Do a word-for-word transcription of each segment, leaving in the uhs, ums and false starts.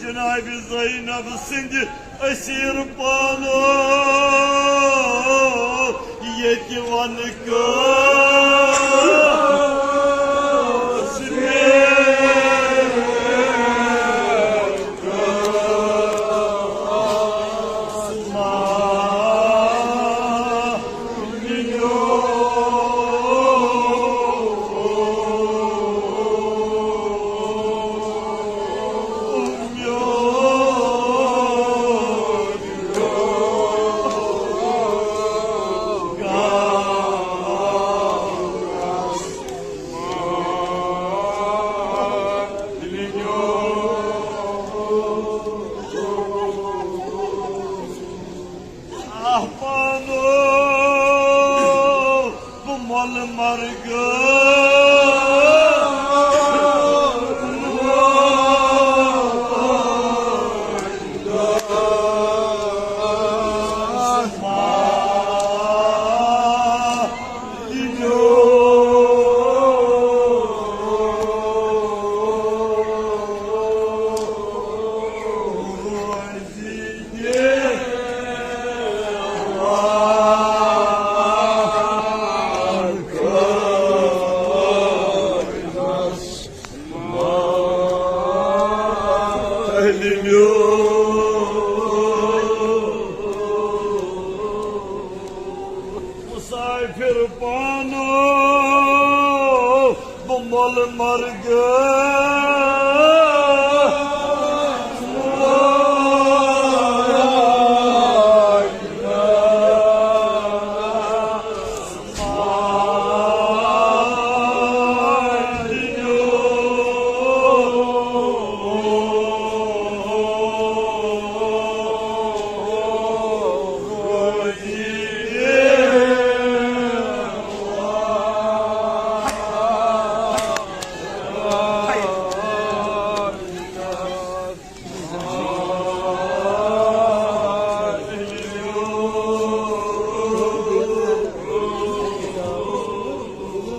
جناب زینب سٕنٛدِ اسیر پانو ییٚتہِ ونہٕ کٲنٛسہِ۔ آہ پانو، بہٕ مۄلہٕ مرگہٕ۔ مسافر پانو، بہٕ مۄلہٕ مرگہٕ۔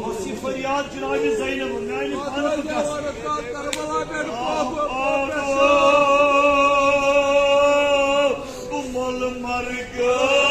اوس یہِ فریاد جناب زینب، میانہِ پانہٕ تہٕ گژھ۔ کربلا پٮ۪ٹھ، آہ، آہ، آہ، بہٕ مۄلہٕ مرگہٕ۔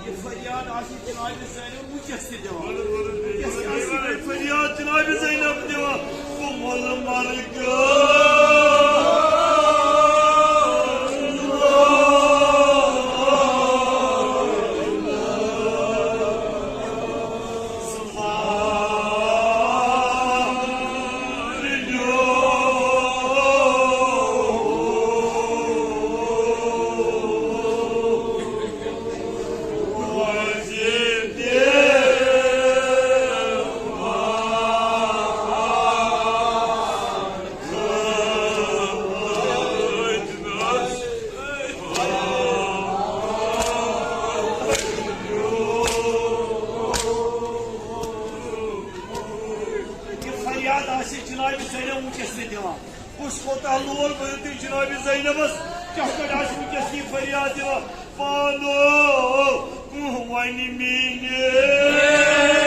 یہِ فریاد آسہِ جناب زینب وٕنکیٚس تہِ دِوان۔ وٕنکیٚس تہِ آسہِ یہِ فریاد جناب زینب دِوان۔ بہٕ مۄلہٕ مرگہٕ۔ یہِ فریاد آسہِ جناب زینب وٕنکیٚس تہِ دِوان۔ کُس کوتاہ لول بٔرِو تُہۍ جناب زینبس؟ کیٛاہ پٲٹھۍ آسہِ وٕنکیٚس یہِ فریاد دِوان؟ پانو، کانٛہہ وَنہِ میٖنہِ۔